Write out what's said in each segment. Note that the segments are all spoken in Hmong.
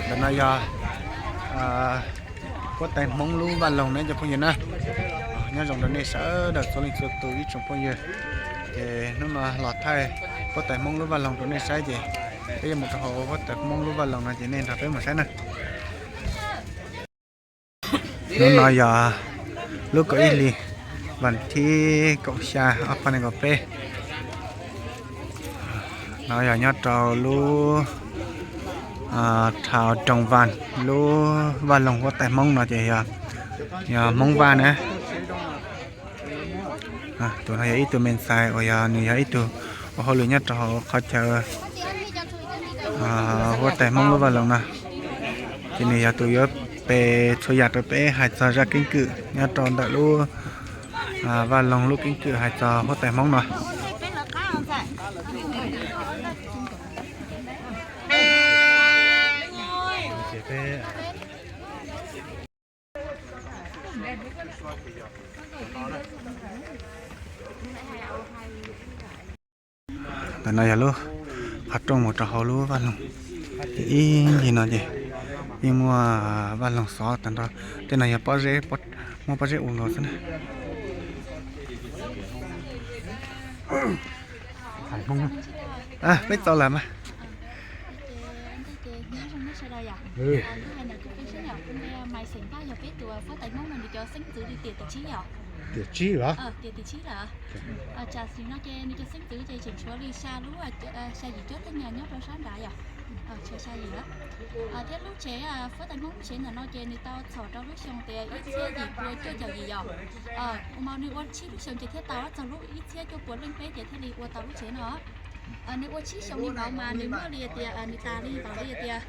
Ntawm no yog huab tais Hmoob lub vaj loog na cov phooj ywg na. Nyob zoo rau nej sawv daws txhua leej txhua tus ib tsoom phooj ywg. Ces hnub no los thaij huab tais Hmoob lub vaj loog rau nej saib ces peb yuav mus rau hauv huab tais Hmoob lub vaj loog no ces nej nrog peb mus saib na. Hnub no yog lub kaum ib hlis, vas thib kaum xya ob phav nees nkaum peb. No yog nyob rau lub Thao Rooj Vaj, lub vaj loog huab tais Hmoob no ces yog Hmoob Vaj na. Tus no yog ib tug me ntxhais uas yog nws yog ib tug ua hauj lwm nyob rau hauv qhov chaw huab tais Hmoob lub vaj loog no. Ces nws yog tus yuav pe txhua yam rau peb hais txog zaj keeb kwm nyob rau ntawm lub vaj loog lub keeb kwm hais txog huab tais Hmoob no. Ntawm no yog lub qhov rooj mus rau hauv lub vaj loog. Ib ncig no ces yeej muaj vaj loog xov tag nrho. Tej no yog pob zeb, muaj pob zeb ua luas xwb na. Peb txaus lawm mas. Tiam tsib los? Tsam sim no ces nws cov xeeb ntxwv ces tseem tshuav li xya lub, xya yim cuab theej nyob rau sab nrad yom. Tshuav xya yim. Thiab lub tsev huab tais Hmoob lub tsev ntawm no ces nws tau txhom rau lub xyoo tias ib txhiab yim pua cuaj caum yim yom. Mas nws ua tsib lub xyoo ces thiaj tau, txog lub ib txhiab cuaj pua leej peb ces thiaj li ua tau lub tsev no. Nws ua tsib xyoo li ntawd mas nws muaj li tias nws tas li ntawd li tias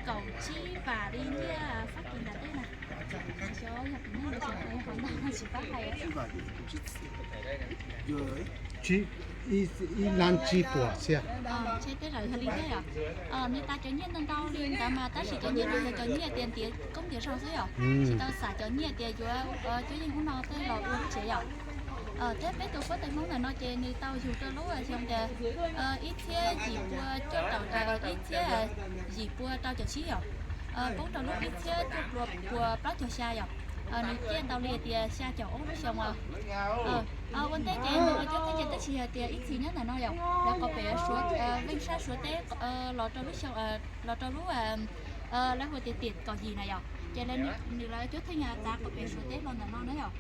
kaum tsib vam li nyiaj Fab Kis nram teb na. Xyov yog tim no tsis pab hais. Ib lab tsib puas txhiab. Ntshe tej zaum yog li thiab yom. Nws tas cov nyiaj ntau ntau li ntawd mas tab sis cov nyiaj no yog cov nyiaj tias ntiav koob ntiav zog xwb yom. Tsis tau xam cov nyiaj tias yuav cuab yeej ub no tej los ua lub tsev yom. Thiab peb tus huab tais Hmoob ntawm no ces nws tau yug rau lub xyoo tias ib txhiab yim pua cuaj caum, ib txhiab yim pua rau caum tsib yom. Poob rau lub ib txhiab cuaj pua plaub caug xya yom. Nws ciaj tau li tias xya caum ob lub xyoo. Ua ntej ces nws ua cuab theej ces twb tsis yog tias ib txhis nyob ntawm no yom, lawv qhov pem Suav, Veej Sab Suav teb los rau lub xyoo, los rau lub lawv hu tias tiam kaum yim na yom, ces nws lawv cuab theej txav qhov pem Suav teb los ntawm no na yom.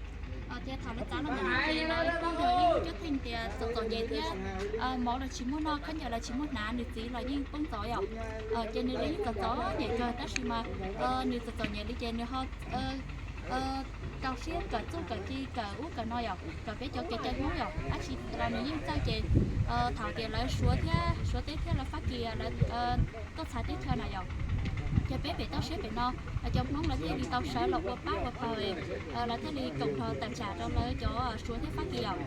Ces thaum lawv txav los ntawm no ces lawv kuj yog ib lub cuab theej tias txom txom nyem thiab, mov los tsis muaj noj, khaub ncaws los tsis muaj hnav, nws txiv los yeej poob ntxov yom. Ces nws los yeej txom txom nyem kawg tab sis mas nws txom txom nyem li ces nws ho rau siab kawm txuj kawm ci kawm ub kawm no yom, kawm peb cov kev cai Hmoob yom, dab tsi los nws yeej txawj ces thaum tias lawv Suav thiab Suav teb thiab lawv Fab Kis lawv tuaj txhais teb chaws na yom, ces peb pem toj siab pem no, cov Hmoob lawv thiaj li tau sawv los ua pab ua pawg, lawv thiaj li koom nrog tawm tsam rau lawv cov Suav thiab Fab Kis yom.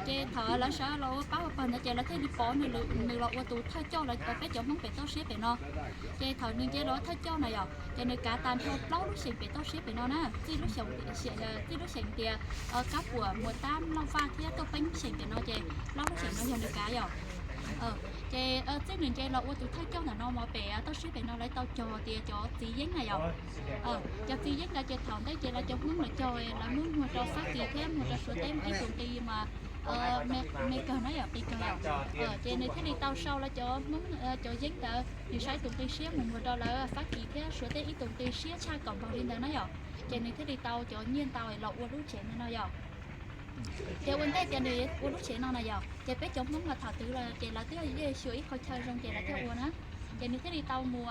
Ces thaum lawv sawv los ua pab ua pawg ntawd ces lawv thiaj li pom nws, nws los ua tus thawj coj lawv peb cov Hmoob pem toj siab pem no. Ces thaum nws nce los ua thawj coj na yom, ces nws kav tag nrho plaub lub xyeem pem toj siab pem no na, txij lub xyeem, txij lub xyeem tias Kab Puam, Muas Tab, Lauj Vaj thiab Tuaj Peeb xyeem pem no ces plaub lub xyeem no yog nws kav yom. Ces txij nws nce los ua tus thawj coj ntawm no mas pem toj siab pem no lawv tau cog tias cov txiv yeeb na yom. Cov txiv yeeb ntawd ces thaum ntej ces lawv cov Hmoob lawv cog lawv muab muag rau Fab Kis thiab muag rau Suav teb ib tus nqi mas me kawg na yom, qis kawg yom. Ces nws thiaj li tau sau lawv cov Hmoob cov yeeb ntawd, nws sau ib tus nqi siab mus muag rau lawv Fab Kis thiab Suav teb ib tus nqi siab tshaj kaum npaug li ntawd na yom. Ces nws thiaj li tau cov nyiaj ntau los ua lub tsev ntawd no yom. Ces ua ntej tias nws ua lub tsev no na yom, ces peb cov Hmoob mas thaum twg los ces lawv twb yog xyuas ib qho chaw zoo ces lawv thiaj ua na. Ces nws thiaj li tau mus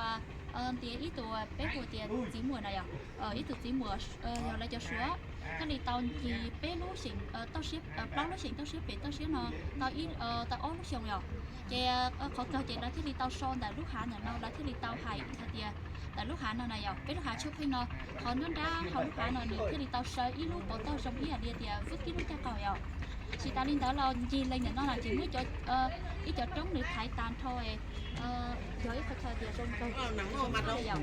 ntiav ib tug peb hu tias txiv muam na yom, ib tug txiv muam yog lawv cov Suav, thiaj li tau ncig peb lub xyeem, plaub lub xyeem toj siab pem toj siab no tau, tau ob lub xyoo yom. Ces qhov kawg ces lawv thiaj li tau so ntawm lub hav ntawm no, lawv thiaj li tau hais hais tias ntawm lub hav no na yom, peb lub hav tshuaj pheej no, qhov nruab nrab hauv lub hav no nws thiaj li tau sawv ib lub pov toj zoo ib yam li tias vwb tib lub caj qaum yom. Tsis tas li ntawd los ncig leej ntawm no na ces muaj cov, ib cov roob nws thaiv tas nrho, yog ib qhov chaw tias zoo kawg, zoo kawg li yom.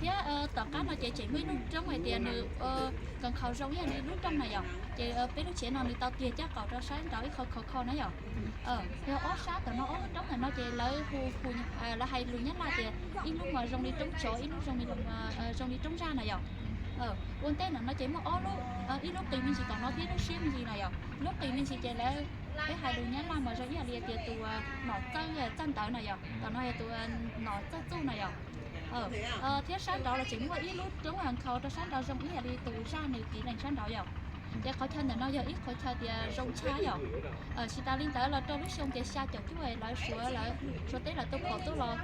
Thiab tom qab no ces tseem muaj ib lub roob hais tias nws nkhaus zoo ib yam li lub rooj na yom. Ces peb lub tsev no nws tau tiag caj qaum rau sab nraud ib qho khov kho na yom. Yog ob sab tom no ob lub roob ntawm no ces lawv hu, lawv hais lus Nyab Laj tias ib lub mas zoo li roob tsov, ib lub zoo li, zoo li roob zaj na yom. Ua ntej ntawm no ces muaj ob lub, ib lub qis me ntsis tom no thiab ib lub siab me ntsis na yom. Lub qis me ntsis ces lawv, peb hais lus Nyab Laj mas zoo ib yam li tias tus nom txawj, txawj ntawv na yom, tom no yog tus nom txawj txuj na yom. Thiab sab nraud los tseem muaj ib lub roob nkhaus rau sab nraud zoo ib yam li tus zaj nws tiv lees sab nraud yom. Ces qhov chaw ntawm no yog ib qhov chaw tias zoo tshaj yom. Tsis tas li ntawd los rau lub xyoo tias xya caum cuaj lawv suav, lawv suav teb lawv tua phom tuaj los,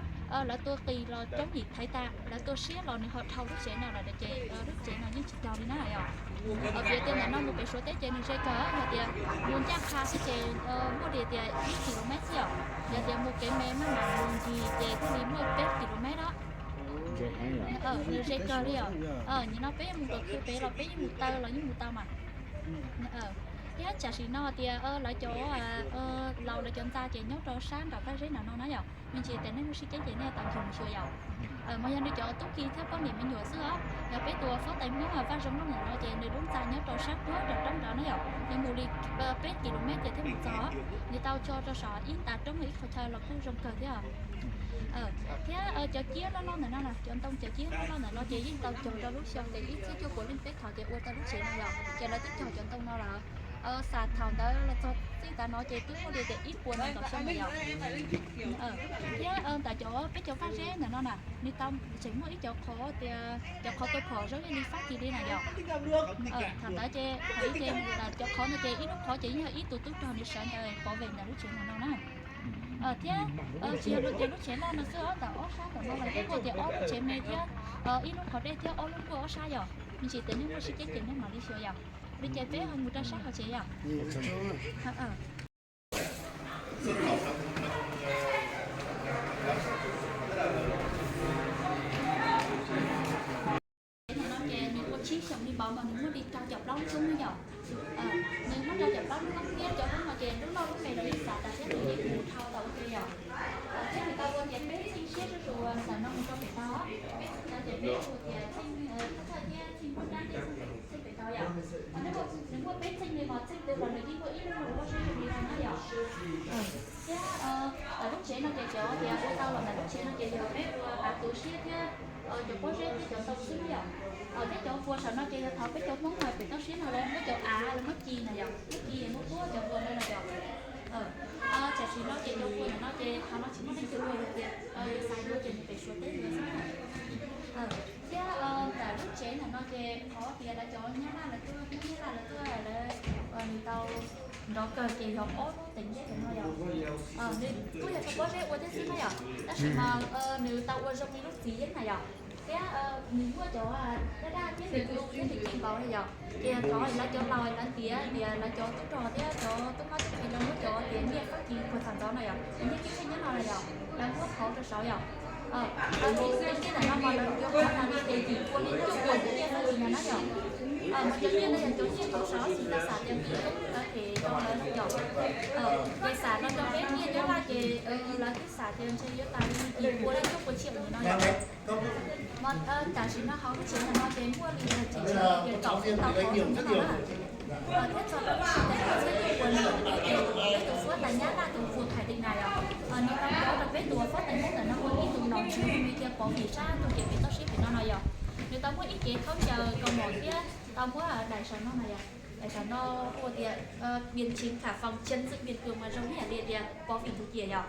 lawv tua qis los roob yim thaiv tas, lawv tua siab los nws ho dhau lub tsev no lawm ces lub tsev no yeej tsis daug li na yom. Vim tias ntawm no mus pem suav teb ces nws ze kawg, yog tias mus ncaj qha xwb ces muaj li tias ib kis lus mev xwb yom. Yog tias mus kev me maj mam mus ncig ces thiaj li muaj peb kis lus mev na. Nws ze kawg li os. Nim no peb mus kom khw pem los peb yeej mus taw los yeej mus tau mas. Thiab tam sim no tias lawv cov laus lawv cov ntxa ces nyob rau sab nram Vaj Zeb nram no na yom. Me ntsis tias nej muaj sib ceeb ces nej tau nrog mus xyuas yom. Mas yog nws cov tub ki thiab poj niam me nyuam xwb os. Yog peb tus fob tais Hmoob Vaj Zoo Looj ntawm no ces nws lub ntxa nyob rau sab puag nram roob nrad na yom. Nws mus li peb kis lus mev ces thiaj mus txog. Nws tau tso rau saum ib ntas roob ib qhov chaw los kuj zoo kawg thiab. Thiab cov ciab loj loj ntawm no na, cov ntoo cov ciab loj loj ntawm no ces yeej tau cog rau lub xyoo ces ib txhiab cuaj puas leej peb thaum ces ua tau lub tsev no yom, ces lawv twb cog cov ntoo no lawm. Xam thaum ntawd los txog txij tav no ces twb muaj li tias ib puas nees nkaum xyoo lawm yom. Thiab ntawm cov peb cov Vaj Zeb ntawm no na, nws tau tseem muaj ib cov qhov tias cov qhov tua phom zoo ib yam li Fab Kis li na yom. Thaum ntawd ces thaum ub ces cov qhov no ces ib lub qhov ces yeej yog ib tug tub rog nws sawv ntawd pov vem ntawm lub tsev ntawm no na. Thiab tsis yog tias lub tsev loj no xwb, ntawm ob sab tom no los yeej muaj tias ob lub tsev me thiab ib lub qhov dej thiab ob lub nkuaj ob sab yom. Me ntsis tias nej muaj sib ceeb ces nej mam li xyuas yom. Li ces peb ho mus rau sab hauv tsev yom. Ntawm no ces nws ua tsib xyoos li npaum mas nws muaj li rau caum plaub lub roob na yom. Nws muaj rau caum plaub lub roob thiab cov roob no ces lub loj lub me los yeej xav tas thiab nws yeej mus dhau tau ua ke yom. Thiab nws tau ua tias peb txheej siab zuj zus ntawm no mus rau pem tau. Peb txheej no ces peb hu tias txheej thawj thiab txheej pob dab thiab txheej pem tau yom. Nws muaj peb txheej li mas txheej twg los nws yeej muaj ib lub pob zeb zoo li no na yom. Thiab lub tsev no ces cov tias ua tau los ntawm lub tsev no ces yog peb ua av tu siab thiab cov pob zeb thiab cov ntoo xwb na yom. Thiab cov vuas saum no ces yog thaum peb cov Hmoob pem toj siab no lawv muab cov av lawv muab ci na yom, muab ci muab tuab cov vuas no na yom. Tam sim no ces cov vuas ntawm no ces qhov no tsis muaj leej twg ua, yog tias yuav xav yuav ces mus pem Suav teb yuav xwb na. Thiab ntawm lub tsev ntawm no ces qhov tias lawv cov Nyab Laj lawv tuaj, Hmoob Nyab Laj lawv tuaj lawv, nws tau nrov kawg ces yog ob lub teev nteb ntawm no yom. Nws kuj yog rau pob zeb ua thiab xwb na yom, tab sis mas nws tau ua zoo li lub txiv yeeb na yom. Thiab nws muaj cov daj daj thiab nws tu thiab nws ci nkaus na yom. Ces yog thaum lawv cov laus lawv ntiav tias lawv cov tub rog thiab cov tub mab tub qhe lawv muab cov tias nyiaj Fab Kis puag thaum ntxov no yom, nyiaj kib pheej nyob no na yom, lawv muab qhauv rau saud yom. Lawv muab nyiaj ntawm no mas lawv yuav qhauv tas li ces yim pua li cuaj pua nyiaj Fab Kis ntawm no yom. Mas cov nyiaj no yog cov nyiaj thaum sawv xis tau xam tias nws lawv them rau lawv no yom. Ces xam los rau peb nyiaj Nyab Laj ces lawv twb xam tias ntshe yuav tas li yim pua li cuaj pua tsiaj ntawm no yom. Mas tam sim no hauv lub tsev ntawm no ces muaj li tseem tshuav tias kaum tau qhov zoo na. Thiab txog rau lub sij hawm txhiab cuaj pua nees nkaum peb ces peb tus fuab tais Nyab Laj tus Vua Phais Lis Nas yom, nws tau pov rau peb tus fuab tais Hmoob ntawm no ua ib tug nom tswv hu tias Pov Vim sab ntug kev pem toj siab pem no no yom. Nws tau muab ib cev khaub ncaws kaus mom thiab tau muab daim saum no na yom. Daim saum no hu tias Biên Chính Khả Phòng chân giữ biên cương mas zoo ib yam li tias Pov Vim tus ciam yom.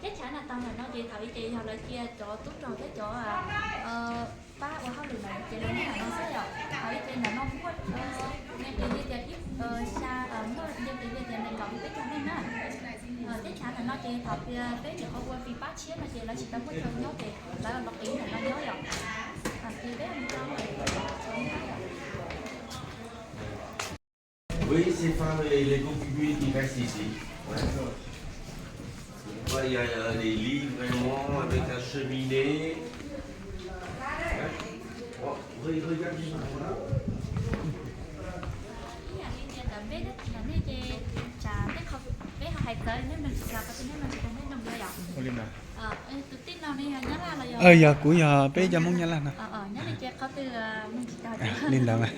Teb chaws no tau ntawm no ces thaum ub ces yog lawv cia cov tub rog thiab cov pab ua hauj lwm ntawm ces lawv nyob ntawm no xwb yom. Thaum ub ces ntawm no muaj nyob ces li tias ib xya, muaj nyob ces li tias nees nkaum peb caug leej na. Teb chaws ntawm no ces thaum peb nyuam qhuav ua vij pab tshiab no ces lawv tsis tau muaj chaw nyob ces lawv los qiv ntawm no nyob yom. Ces peb mus rau Oui, ces femmes et les concubines qui restent ici. Ouais. Ouais, il y a euh, des lits vraiment avec la cheminée. Ouais. Bon, re- regarde juste là. Ib yam li tias ntawm Peb nej ces tsam tej qho peb ho hais txawv nej mloog tsis tau, qhov twg nej mloog tsis tau nej mloog dua yom. Tus tij laug ne yog Nyab Laj los yog? Yog, kuv yog peb cov Hmoob Nyab Laj no. Nyob li ces qhov twg mloog tsis tau li ntawd mas.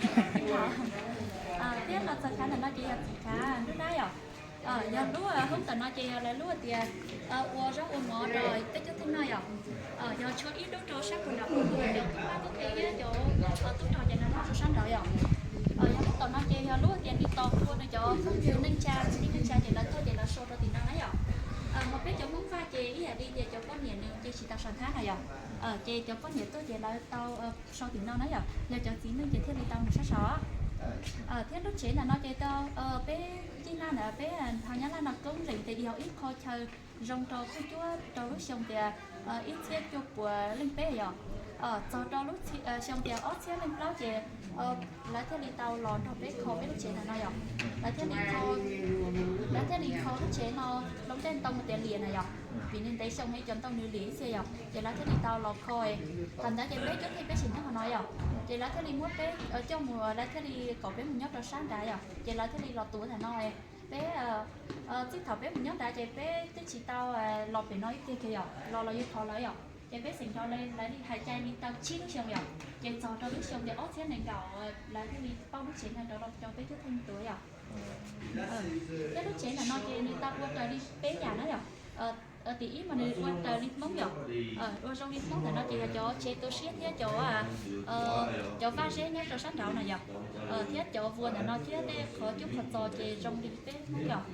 Thiab los txog chav ntawm no ces yog txiv chav Nruab Dab yom. Yog lub hoob ntawm no ces yog lawv lub tias ua zaub ua mov rau peb cov theej no yom. Yog tshuav ib lub rau sab puag nram qab, cov tub pab tub teb thiab cov tub rog ces nrog rau sab nraud yom. Yog lub tom no ces yog lub tias nws tos ua nws cov neej tsa, txiv neej tsa ces lawv tuaj ces lawv sau rau tim no na yom. Ho peb cov Hmoob Vaj ces ib yam li tias cov poj niam nws ces tsis tau sau nthab no yom. Ces cov poj niam tuaj ces lawv tau sau tim no na yom, yog cov txiv neej ces thiaj li tau mus sab saud. Thiab lub tsev ntawm no ces tau peb cij laj ntawd peb hauv Nyab Laj no koob zeem tias yog ib qho chaw zoo rau kuj cuab rau lub xyoo tias ib txhiab cuaj puas leej peb yom. Txog rau lub xyoo tias ob txhiab leej plaub ces lawv thiaj li tau los nrog peb kho peb lub tsev ntawm no yom. Lawv thiaj li kho, lawv thiaj li kho lub tsev no lub ncej ntoo tias liam na yom, vim nws ntev xyoo es cov ntoo nws liam ib txhia yom, ces lawv thiaj li tau los kho. Thaum ntawd ces peb cuab theej peb tsis nyob qhov no yom, ces lawv thiaj li muab peb coj mus, lawv thiaj li kom peb mus nyob rau sab nrad yom, ces lawv thiaj li los tuav ntawm no. Peb txij thaum peb mus nyob nrad ces peb twb tsis tau los pem no ib tiag kiag yom, los los yog thov lawv yom, ces peb xeem nrog lawv li hais cai li tau tsib lub xyoo yom, ces txog rau lub xyoo tias ob txhiab nees nkaum lawv thiaj li pauj lub tsev no rov los rau peb cuab theej tuav yom. Thiab lub tsev ntawm no ces nws tau ua raws li peb yam na yom. Tim ib mas nws ua raws li Hmoob yom, ua zoo li Hmoob ntawm no ces yog cov tsev tu siab thiab cov cov vaj zeb nyob rau sab nraud na yom, thiab cov vuas ntawm no thiab tej qhov cub qhov txos ces zoo li peb Hmoob yom.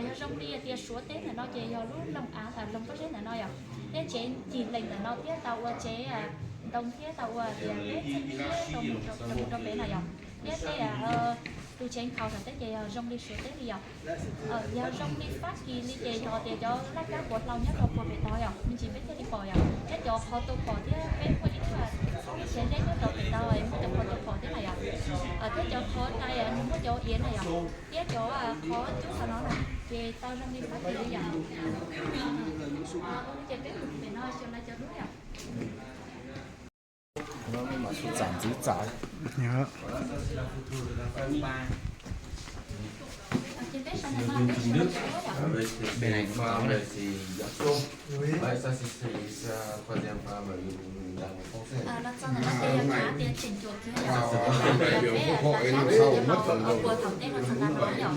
Yog zoo li tias Suav teb ntawm no ces yog lub loog av, loog pob zeb ntawm no yom, thiab tsev cig lees ntawm no thiab tau ua tsev ntoo thiab tau ua tias peb txheej thiab rau mus rau pem na yom, thiab tej tus tsev nkhaus saum teb ces yog zoo li Suav teb li yom. Yog zoo li Fab Kis li ces yog tias cov laj kab puav hlau nyob rau puag pem tod yom, me ntsis peb thiaj li pom yom, thiab cov qhov tu pom thiab peb muaj ib lub tsev zeb nyob rau pem tod muaj cov qhov tu pom thiab na yom, thiab cov qhov tais nws muaj cov iav na yom, thiab cov qhov cub qhov no na, ces tau zoo li Fab Kis li yom. Ces peb mus pem no xyuas lawv cov lub yom. Ces peb sawv ntawm no peb sawv ntawm no yom. Los txog ntawm no ces yog cav tias tseem cuam kiag yom, peb lawv sab ntawm no puag thaum teb no txog ntawm no yom.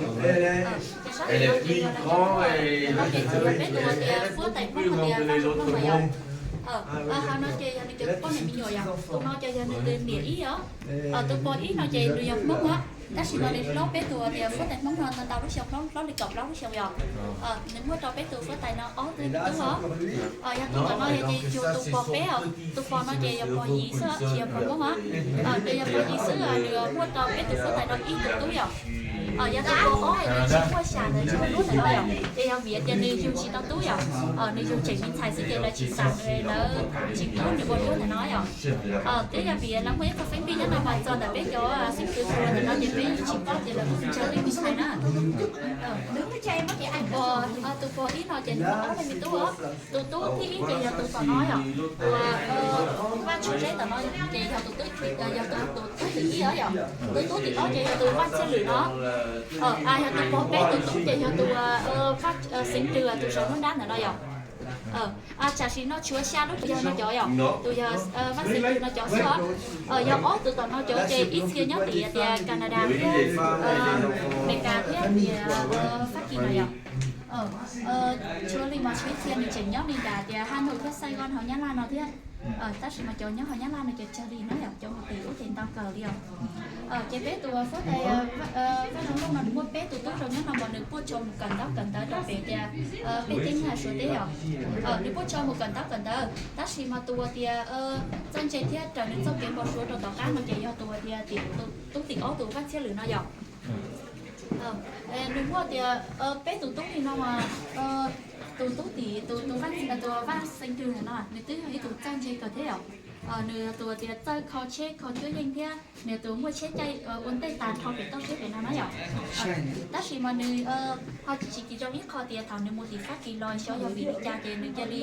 Ces sab ntawm no ces yog lawv cov, no ces tsis yog peb tus tias fuab tais Hmoob tias Vaj Zoo Hmoob no yom. Hauv no ces yog nws cov poj niam me nyuam yom, tus no ces yog nws tus niam ib os. Tus pog ib no ces nws yog Hmoob os, tab sis mas nws hlob peb tus tias fuab tais Hmoob no tau ntau lub xyoo, hlob li kaum plaub lub xyoo yom. Nws muaj rau peb tus fuab tais no ob tug me tub os. Yog tus ntawm no yog ces yug tus pog peb os, tus pog no ces yog pog Yiv xwb tsis yog pog Hmoob os. Nws yog pog Yiv xwb, nws muaj rau peb tus fuab tais no ib tug tub yom. Yog tus pog ob nws tsis muaj xyam ntawd tsis muaj hlub ntawm no yom, ces yog vim tias nws yug tsis tau tub yom. Nws yug tseem me ntxhais xwb ces lawv tsis xam, lawv tsis pub nws ua hlub ntawm no yom. Twb yog vim lawv muaj ib qho feeb npij nyob no mas txog ntawm peb cov xeeb ntxwv ntawm no ces peb yeej tsis paub tias lawv muaj tsawg leej me ntxhais na. Tus pog, tus pog ib no ces nws muaj ob leeg me tub os. Tus tub thib ib ces yog tus tom no yom, tus Vaj Tshuaj Zeb tom no ces yog tus tub, yog tus, tus tub thib ib os yom. Tus tub thib ob ces yog tus Vaj Txhiaj Lwm no. Yog tus pog peb tus tub ces yog tus Vaj Xeev Rwg tus saum nruab nrab ntawm no yom. Tam sim no tshuav xya lub yog no cov yom, tus yog Vaj Xeev Rwg no cov xwb os. Yog ob tus tom no cov ces ib txhia nyob tim tias Canada thiab Amelikas thiab tias Fab Kis no yom. Tshuav li mas tshuav ib txhia nws tseem nyob li nram tias Hà Nội thiab Sài Gòn hauv Nyab Laj no thiab. Tab sis mas cov nyob hauv Nyab Laj no cov tsawg li no yom, cov mus tim ub ces ntau kawg li os. Ces peb tus fuab tais Vaj Zoo Hmoob no nws muaj peb tus tub zoo nyob no mas nws puaj tso mus kawm ntaub kawm ntawv rau pem tias peb teb na Suav teb yom. Nws puaj tso mus kawm ntaub kawm ntawv tab sis mas tus uas tias txawj ntse thiab raws nws txoj kev npau suav rau tom qab no ces yog tus uas tias tim, tub tim ob tus Vaj Txhiaj Lwm no yom. Nws muaj tias peb tus tub li no mas tus tub tim tus, tus Vaj Xeev Rwg no nws twb yog ib tug txawj ntse kawg thiab yom. Nws tus uas tias txawj kho tsheb kho cuab yeej thiab nws tus muaj tsheb caij ua ntej tas nrho pem toj siab pem no na yom. Tab sis mas nws ho tsis kim zoo ib qho tias thaum nws mus tim Fab Kis los xyov yog vim li cas ces nws cia li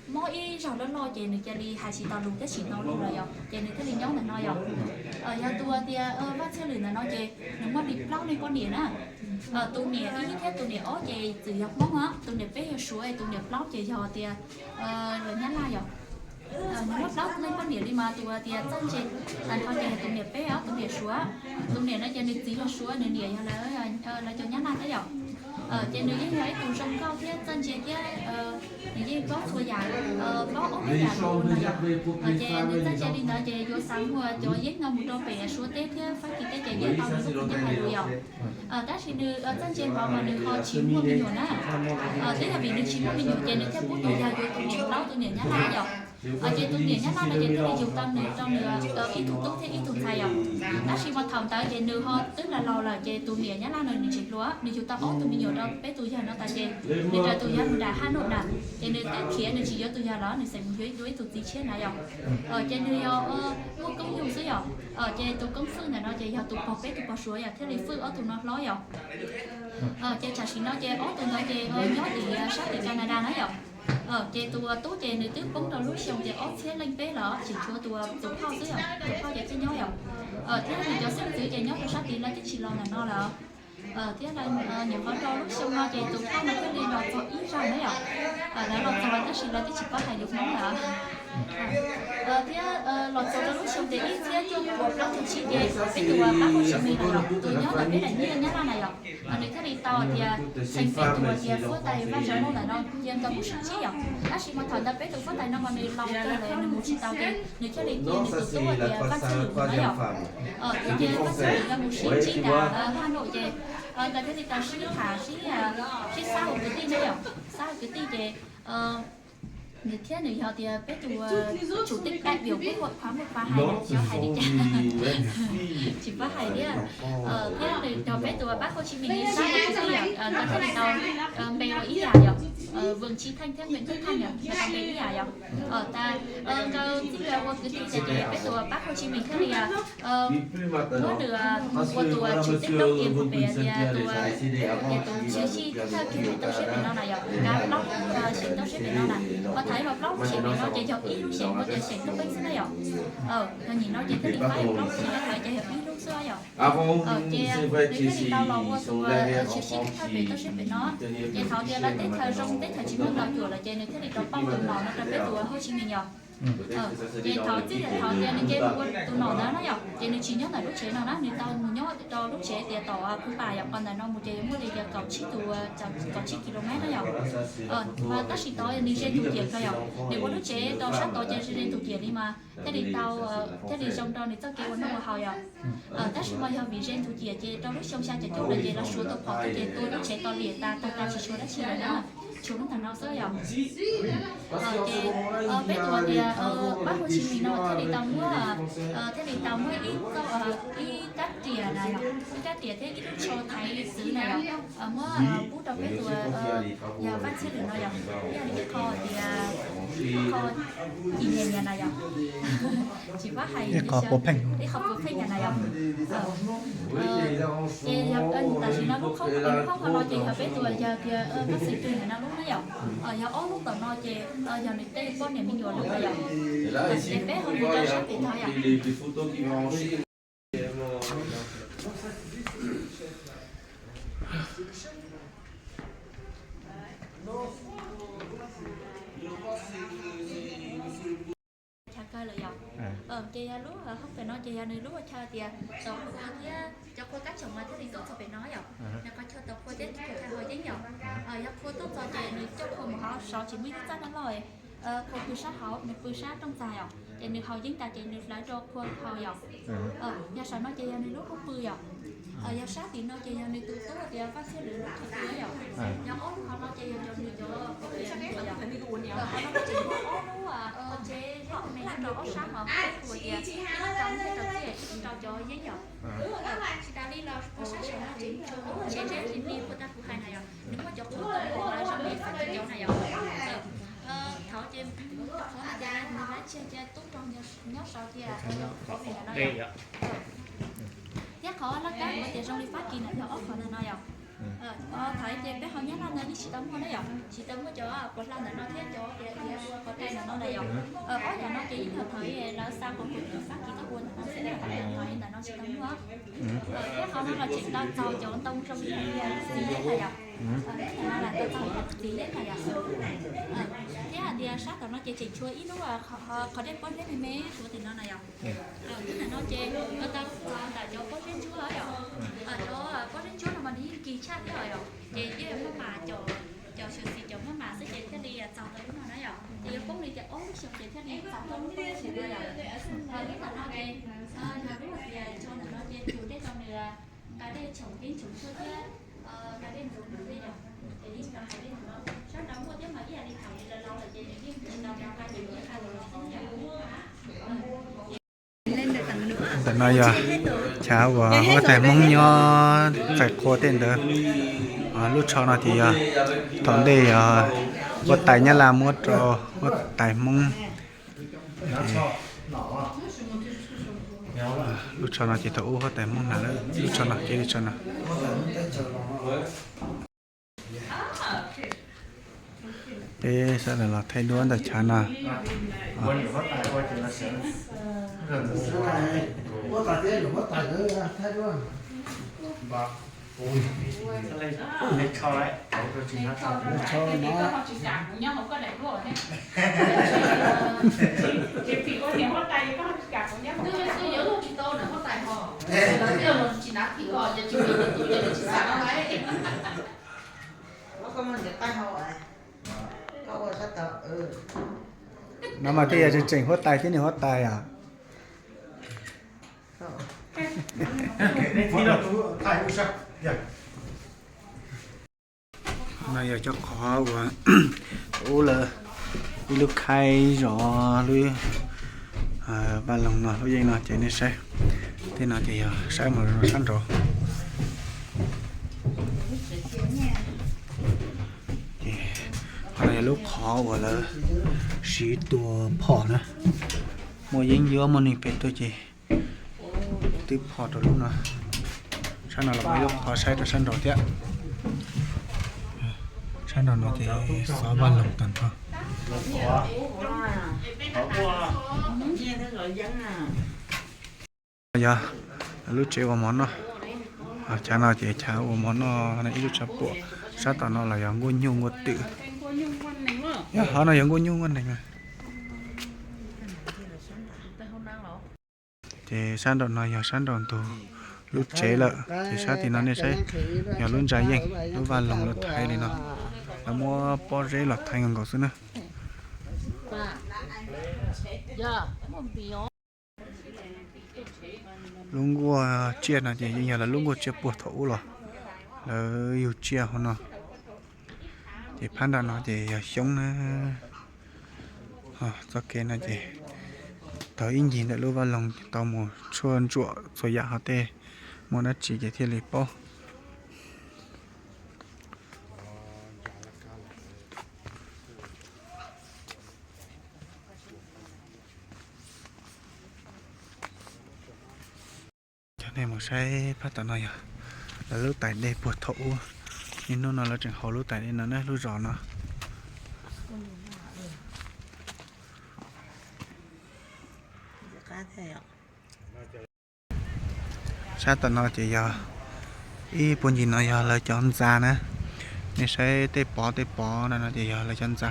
mob ib zaug loj loj ces nws cia li hais tsis tau lus thiab tsis hnov lus lawm yom, ces nws thiaj li nyob ntawm no yom. Yog tus tias Vaj Txhiaj Lwm ntawm no ces nws muaj li plaub leeg poj niam na. Tus niam ib thiab tus niam ob ces txawm yog Hmoob, tus niam peb yog Suav, tus niam plaub ces yog tias lawv Nyab Laj yom. Nws muaj plaub leeg poj niam li mas tus tias Txawj Ntse ntawm no ces yog tus niam peb os, tus niam Suav. Tus niam no ces nws txiv yog Suav, nws niam yog lawv cov Nyab Laj thiab yom. Ces nws yeej yog ib tug zoo nkauj thiab txawj ntse thiab nws yeej paub txhua yam, paub ob peb yam lus no yom. Ces nws txawj ntse li ntawd ces yuav xav muag cov yeeb no mus rau pem Suav teb thiab Fab Kis teb ces yeej tau nws lub kua txoos hais lus yom. Tab sis nws txawj ntse npaum mas nws ho tsis muaj me nyuam na. Twb yog vim nws tsis muaj me nyuam ces nws thiaj pub tus yawg yuav tus niam plaub tus niam Nyab Laj yom. Ces tus niam Nyab Laj no ces thiaj li yug tau nws rau nws ib tug tub thiab ib tug ntxhais yom. Tab sis mas thaum ntawd ces nws ho twb laus laus lawm ces tus niam Nyab Laj no nws tsis hluas, nws yug tau ob tug me nyuam rau peb tus yawg no tas ces nws raws tus yawg mus nram Haj Nawj na, ces nws twb khiav nws tsis yuav tus yawg los nws xav mus yuav dua ib tug txiv tshiab na yom. Ces nws yog muaj koob yug xwb yom. Ces tus Koob Fwj ntawm no ces yog tus pog peb tus pog Suav yom, thiaj li Fwj ob tug no hlob yom. Ces tam sim no ces ob tug ntawd ces nyob tim sab tim Canada na yom. Ces tus tub ces nws twb poob rau lub xyoo tias ob txhiab leej peb los tseem tshuav tus tus phauj xwb yom, tus phauj ces thiaj nyob yom. Thiab nws cov xeeb ntxwv ces nyob rau sab tid lawv twb tsis los ntawm no lawm. Thiab nyuam qhuav rau lub xyoo no ces tus phauj no thiaj li los txog ib zaug na yom. Lawv los txog tab sis lawv twb tsis paub hais lus Hmoob lawm. Thiab los txog rau lub xyoo tias ib txhiab cuaj puas plaub caug tsib ces peb tus pab Hauv Tsis Mis no yom, tus nyob ntawm peb daim nyiaj Nyab Laj na yom, nws thiaj li tau tias txheem peb tus tias huab tais Vaj Ntxawg Moob ntawm no cia nkawd mus sib ntsib yom. Tab sis mas thaum ntawd peb tus huab tais no mas nws laus kawg lawm nws mus tsis tau ces nws thiaj li cia nws tus tub tias Vaj Txhiaj Lwm no yom. Thiaj cia Vaj Txhiaj Lwm nkawd mus sib ntsib nram Haj Nawj ces nkawd thiaj li tau sib tham sib xav ua kwv tij na yom, xav ua kwv tij ces nws thiab nws yog tias peb tus tsum tej daim viam Quốc hội khóa một và hai na, xyov hais li cas, tsis paub hais thiab. Thiab nws yog peb tus pab Hauv Tsis Mis nws xav ua kwv tij yom, nkawd thiaj li tau npe ua ib yam yom, Vườn Chi Thanh thiab Nguyễn Tất Thanh yom, nkawd tau npe ib yam yom. Tas nkawd txij nkawd ua kwv tij ces peb tus pab Hauv Tsis Mis thiaj li muab nws ua tus tsum tej plaub kiag mus pem tias tus, tias tus xyw xyij thawj kiag pem toj siab pem no na yom, kav plaub xyw toj siab pem no na. Ho thaum ib los plaub lub xeem pem no ces yog ib lub xeem, muab tias xeem Tub Peeb xwb na yom. Yog nim no ces thiaj li pab plaub lub xeem, thaum ib ces yog ib lub xwb yom. Ces nws thiaj li tau los ua tus xyw xyij thawj pem toj siab pem no. Ces thaum tias lawv teb chaws zoo teb chaws tsis muaj ntaus cuam lawm ces nws thiaj li rov pauj tus nom no rau peb tus Hauv Tsis Mis yom. Ces thaum txij thaum tias nws nce mus ua tus nom ntawd na yom, ces nws tsis nyob ntawm lub tsev no na, nws tau mus nyob rau lub tsev tias tom Phú Bài yom, qhov ntawm no mus ces yuav muaj li tias kaum tsib tus, kaum tsib kilomev na yom. Tab sis tod nws ze tus ciam kawg yom, nws ua lub tsev rau sab tod ces ze tus ciam li mas thiaj li tau, thiaj li zoo rau nws txoj kev ua noj ua haus yom. Tab sis mas yog vim ze tus ciam ces rau lub xyoo xya caum cuaj lawm ces lawv suav tus phom tuaj ces tua lub tsev tau liam tas, tag tas tsis tshuav dab tsi lawm na, tshuav lub ntawm no xwb yom. Ces peb tus tias pab Hauv Tsis Mis no thiaj li tau muab, thiaj li tau muab ib, ib rab riam na yom, ib rab riam thiab ib lub tsho thaiv txwv na yom, muab pub rau peb tus yog Vaj Txhiaj Lwm no yom, yog li ib qho tias ib qho kỷ niệm na yom, tsis paub hais, ib qho puav pheej na yom. Ces yog tam sim no lub khoob, lub khoob ho no ces yog peb tus yog tias Vaj Xeem Twg ntawm no lub na yom, yog ob lub tom no ces yog nws tej poj niam me nyuam lub na yom. Ces peb ho mus rau sab tim no yom. Chaw kawg lawm yom. Ces yog lub hoob pem no ces yog nws lub ua chaw tias tau qhua thiab cov qhua kab tsoom mas thiaj li tuaj txog pem no yom. Nws qhov chaw tau qhua thiab chaw haus yeeb yom. Yog qhua tuaj txog ces nws coj qhua mus hauv saud tsis muaj ib txaj loj loj, qhua pw sab hauv, nws pw sab rooj txag yom. Ces nws haus yeeb tas ces nws hlawv rau qhua haus yom. Yog saum no ces yog nws lub hoob pw yom. Yog sab tim no ces yog nws tus tub tias Vaj Txhiaj Lwm lub hoob pw yom. Yog ob lub hauv no ces yog cov nws cov, yog qhov no ces muaj ob lub tsev me nyob rau ob sab hauv, qhua tias ib lub rau ntiaj rau txiaj, ib lub rau cov yeeb yom. Tsis tas li los ua sab saum no ces tsev zeb li li qhua tag kuv hais na yom, nws muaj cov qhua zoo li fab kis cov na yom. Thaum ces qhov no ces nws lab tsiag cia tub rog nyob saud tias qhov pem no yom. Thiab qhov laj kab ua tias zoo li fab kis na yog ob qhov ntawm no yom. Thaum ces peb hauv Nyab Laj no yeej tsis tau muaj na yom, tsis tau muaj cov puas hla ntawm no thiab cov tias ua qhov rai ntawm no na yom. Ob yam no ces yeej yog thaum lawv xa qhov kuam Fab Kis tuaj ua ntawm no xwb na, thaum ntawm no tsis tau muaj. Thiab qhov no los tseem tau txaus cov ntoo zoo li txiv yeb na yom. Ntawm no los tau txaus yog txiv yeb na yom. Thiab hais tias sab tom no ces tseem tshuav ib lub qhov dej pob zeb me me tshuav tim no na yom. Lub ntawm no ces tau txaus ntawm cov pob zeb ntsuab yom. Cov pob zeb ntsuab no mas nws yeej kis tshaj thiab yom. Ces yeej maj mam, cov xyuam xim cov maj mam xwb ces thiaj li txaus tau lub no na yom. Ces yuav poob li tias ob lub xyoo ces thiaj li txaus tau lub no yom. Lub ntawm no ces yog lub tias tso ntawm no ces tus dej rau nws nqa dej tshoov dej tshoov tshuaj thiab nqa dej ntxuav nws dej yom. Ces yeej nqa dej ntxuav sab nrad muaj thiab mas ib yam li thaum lawv laus lawm ces nws yeej tsis tau nqa nws yeej nqa los xwb yom. Ntawm no yog chav uas huab tais Hmoob nyob txais qhua tej ntawd. Lub tsho no ces yog thaum ntej yog huab tais Nyab Laj muab rau huab tais Hmoob. Lub tsho no ces thaum ub huab tais Hmoob hnav lawm, lub tsho no, lub tsho no. Peb sawv daws los thaij duab ntawm chav no. No mas thiaj yog tseem huab tais thiab niam huab tais yom. No yog cov qhov uas ub lawm, ib lub khaib zov lub vaj loog no lub yeej no ces nej saib. Tej no ces yog saib mus rau sab nraud. Qhov no yog lub qhov uas lawv siv tua phom na. Muaj yeeb ncuab muaj neeg pem tuaj ces twb phom rau lub no. Sab no los muaj ib lub qhov saib rau sab nraud thiab. Sab nraud no ces xov vaj loog tag nrho. Yog lub tsev ua mov noj. Chav no ces chav ua mov noj, ib lub tshav puam. Sab tom no los yog nkuaj nyuj nkuaj twm. Yog qhov no yog nkuaj nyuj nkuaj nees. Ces sab nraum no yog sab nraum ntug lub tsev lawm, ces sab tim no nej saib yog lub ntsa yeej, lub vaj loog lawv thaiv li no, lawv muab pob zeb los thaiv nkaus nkaus xwb na. Lub nkuaj tsiaj no ces yeej yog lawv lub nkuaj tsiaj puag thaum ub los lawv yug tsiaj hauv no. Ces phab nram no ces yog xyoob na. Txoj kev no ces taug ib ncig ntawm lub vaj loog tau mus tshuaj ntsuam txhua yam hov tej, muaj dab tsi ces thiaj li paub. Coj nej mus saib phab tom no yog lawv lub tais dej puag thaum ub. Niaj hnub no lawv tseem haus lub tais dej no na, lub zos no. Sab tom no ces yog ib puag ncig no yog lawv cov ntxa na. Nej saib tej pov tej pov no no ces yog lawv cov ntxa.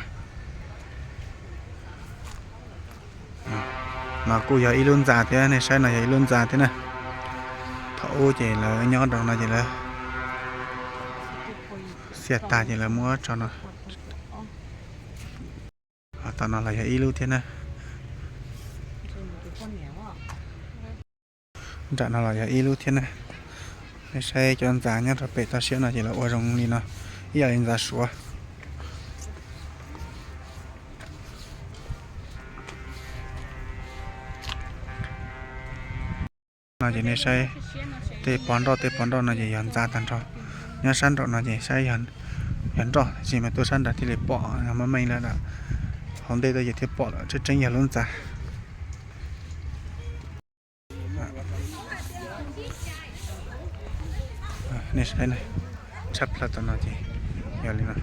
No kuj yog ib lub ntxa thiab, nej saib no yog ib lub ntxa thiab na. Thaum ub ces lawv nyob rau no ces lawv xiam tag ces lawv muab tso no. Tom no los yog ib lub thiab na. Nram no los yog ib lub thiab na. Nej saib cov ntxa nyob rau pem toj siab no ces lawv ua zoo li no, ib yam li ntxa suav. No ces nej saib tej pov nroj tej pov nroj no ces yog ntxa tag nrho. Nyob sab nraum no ces saib yog nroj, tab sis mas tuaj sab nrad thiaj li pom, yog meej meej lawm. Hauv ntej tuaj ces thiaj pom lawm, tseeb tseeb yog lub ntxa. Nej saib na, Tshaj plaws tam no ces yog li no.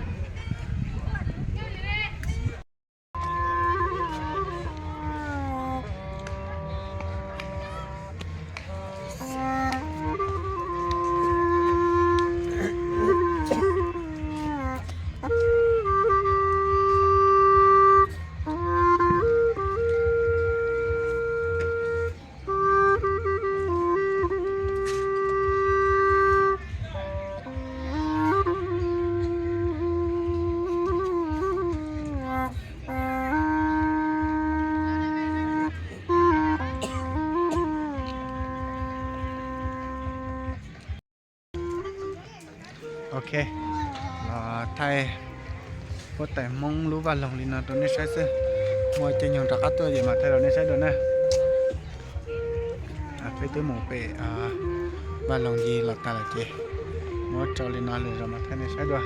Ok, los thaij huab tais Hmoob lub vaj loog li no rau nej saib xwb. Muaj caij nyoog rov qab tuaj ces mam thaij rau nej saib dua na. Peb twb mus pem vaj loog yig los tag lawm ces muab tso li no lwm zaus mam thaij nej saib dua.